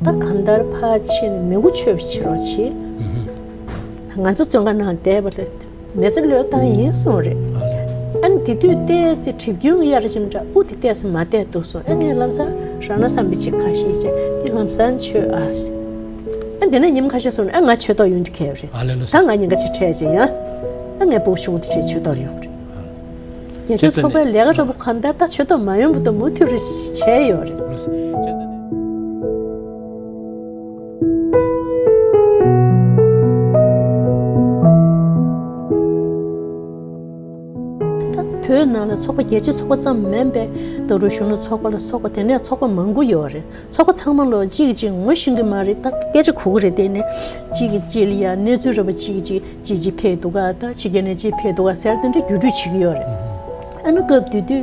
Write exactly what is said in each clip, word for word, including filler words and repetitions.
ད་གང་ལྟར་ཕར་ཕྱིན་ནས་མི་གོ་ཆོད་པ་བྱེད་རོགས་བྱེད། ང་ཚོ་བཙོན་ཁང་ནང་བསྡད་པ་ལ་མི་ཚེ་བློས་བཏང་ཡིན་གསུངས་རེད། ཨ་ནི་དེ་དུས་བལྟས་ཚེ་གྲིབ་སྐྱོན་གཡར་ཅིག་འདྲ་དབུ་དེ་བལྟས་ཚེ་མ་བལྟས་འདུག་གསུངས། ཨ་ངས་ལམ་སང་རང་ན་བསམ་པའི་ཅིག་ཁ་ཤས་བྱས་དེ་ལམ་སང་ཆོད་ཨ། ཨ་དེ་ནས་ཉིན་ཁ་ཤས་སོང་ནས་ཨ་ང་ཆོས་ཐོག་ཡོང་རྒྱུ་གལ་རེད། ཨ་ལེ་ལོ། ད་ང་ཉིན་ཁ་ཅིག་འཕྲད་ཅིག་ཡང་ཨ་ངའི་སྤུ་གུ་ཆུང་ངུ་དེ་འཕྲད་ཆོས་ཐོག་ཡོང་རེད། རྒྱལ་སྤྱིའི་ཚོགས་པའི་ལས་ཀ་འདྲ་པོ་གང་ལྟར་ད་ཆོས་ཐོག་མ་ཡོང་བར་དུ་མུ་མཐུད་རེ་བྱས་ཡོད་རེད། ལོ་སི་ཁྱེད་ཚོ་ནས། ད་བོད་ནང་ལ་ཚོགས་པ་རྒྱལ་སྤྱིའི་ཚོགས་པ་ཙམ་མིན་པའི་ད་རུང་གཞོན་ནུ་ཚོགས་པ་ལ་སོགས་པ་དེ་ནས་ཚོགས་པ་མང་པོ་ཡོད་རེད། ཚོགས་པ་ཚང་མ་ལོ་གཅིག་གིས་གཅིག་ངོ་ཤེས་ཀྱི་མ་རེད། ད་སྐད་ཆ་གོ་གི་རེད། དེ་ནས་གཅིག་གིས་གཅིག་ལ་ཡ་གནས་ཚུལ་རེ་བ་གཅིག་གིས་གཅིག་གཅིག་གཅིག་ཕེབས་འདུག་ག་ད་ཕྱི་རྒྱལ་ནས་གཅིག་ཕེབས་འདུག་ག་ཟེར་དེ་འདྲ་བརྒྱུད་སྤྲོད་བྱེད་ཀྱི་ཡོད་རེད། ཨ་ནི་སྐབས་དེ་དུས་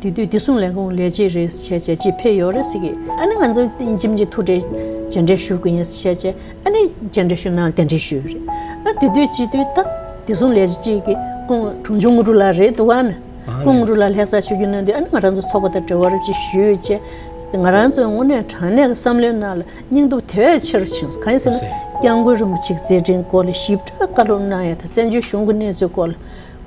དེ་དུས་བདེ་སྲུང་ལས་ཁུངས་ལས་བྱེད་རེད་བྱས་བྱས་གཅིག་ཕེབས་ཡོད་རེད་ཟེར་གི། ཨ་ནི་ང་ཚོ་ཡིན་གཅིག་མིན་གཅིག་ཐུག་འཕྲད་མཇལ་འཕྲད་ཞུ་དགོས་ཡིན་ཟེར་བྱས་བྱས་ཨ་ནི་མཇལ་འཕྲད་ཞུ་ནའང་གདན་འདྲེན་ཞུས་ཡོད་རེད། ཨ་དེ་དུས་བྱེད་དུས་ད་བདེ་སྲུང་ལས་བྱེད་གཅིག་གི་སྐུ་ངོ་དྲུང་ཆུང་དངོས་གྲུབ་ལགས་རེད་འདུག་ག་ནི། སྐུ་ངོ་དངོས་གྲུབ་ལགས་ལྷ་སར་ཆིབས་བསྒྱུར་གནང་དུས་ཨ་ནི་ང་རང་ཚོ་ཚོགས་པ་དང་འབྲེལ་བ་རོབ་ཅིག་ཞུས་བྱས་ང་རང་ཚོའི་དངོས་གནས་དྲང་གནས་ཀྱི་བསམ་བློའི་ནང་ལ་སྙིང་སྟོབས་དེ་བས་ཆེ་རུ་ཕྱིན་སོང་། གང་ཡིན་ཟེར་ན་སྐྱབས་མགོན་རིན་པོ་ཆེའི་མཛད་འཕྲིན་སྐོར་ལ་ཞིབ་ཕྲ་བཀའ་སློབ་གནང་ཡ་དང་བཙན་བྱོལ་གཞུང་གི་གནས་ཚུལ་སྐོར་ལ་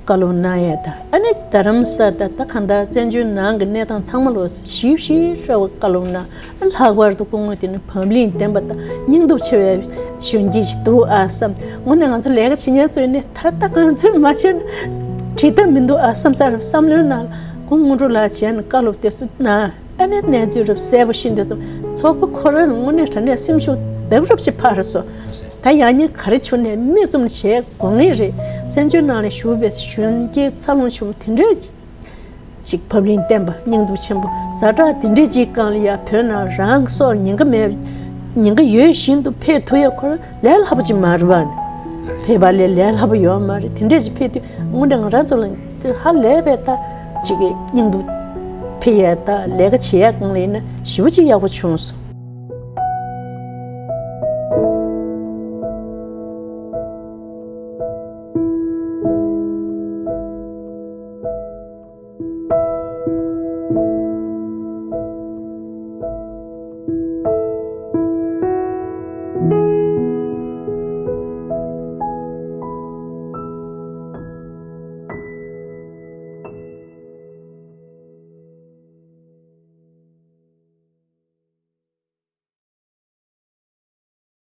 བཀའ་སློབ་གནང་ཡ་དང་ཨ་ནི་རྡ་རམ་ས་ད་ད་གང་ལྟར་བཙན་བྱོལ་ནང་གི་གནས་སྟངས་ཚང་མ་ལོ་ཞིབ་ཞིབ་ཕྲ་བ་བཀའ་སློབ་གནང་། ལྷག་པར་དུ་སྐུ་ངོ་དེ་ནི་བག་ལེབ་ལྡན་པ་དང་སྙིང་སྟོབས་ཆེ་བའི་གཞོན་སྐྱེས་ཤིག་འདུག་ཨ་བསམ། དངོས་གནས་ང་ཚོ་ལས་ཀ་བྱེད་མཁན་ཚོས་ནི་ད་ལྟ་ང་ཚོས་མ་བྱས་ན་འགྲིག་ཐབས་མི་འདུག་ཨ་བསམ་ས་རེད། བསམ་བློའི་ནང་ལ་སྐུ་ངོ་དངོས་གྲུབ་ལགས་བྱས་ནས་བཀའ་སློབ་དེ་ཚོ་གནང་། ཨ་ནི་གནས་ཚུལ་རབ་གསལ་པོ་ཤེས་འདོད་ཙམ་ཚོགས་པ་ཁོ་རང་ལ་དངོས་གནས་དྲང་གནས་སེམས་ཤུགས་ལྡབ་རབ་ཅིག་འཕར་སོང་། ད་ཡང་སྙིང་ག་རེ་བྱུང་ནས་མིག་བཙུམ་བྱས་དགོངས་ངེས་རེད། བཙན་བྱོལ་ནང་ལ་བཞུགས་པའི་གཞོན་སྐྱེས་འཚར་ལོངས་བྱུང་དེ་འདྲས་ཅིག་བག་ལེབ་ལྡན་པ་སྙིང་སྟོབས་ཆེན་པོ་ཛ་དྲག་དེ་འདྲས་ཅིག་སྒང་ལ་ཡ་བོད་ནང་རང་གི་སྲོག་ཉེན་ཁ་མེད་ཉེན་ཁ་ཡོད་བཞིན་དུ་ཕེབས་ཐུབ་ཡ་ཁོ་རང་ལས་སླ་པོ་ཅིག་མ་རེད་པ། ཕེབས་པ་ལས་ལས་སླ་པོ་ཡོད་མ་རེད། དེ་འདྲས་ཅིག་ཕེབས་དུས་དངོས་གནས་ང་རང་ཚོ་ལ་དེ་ཧ་ལས་པའི་ད་ཅིག་གི་སྙིང་སྟོབས་འཕེལ་ཡ་ད་ལས་ཀ་བྱེད་ཡ་སྒང་ལ་ཡིན་ན་ཞེ་པོ་ཅིག་ཡག་པོ་བྱུང་སོང་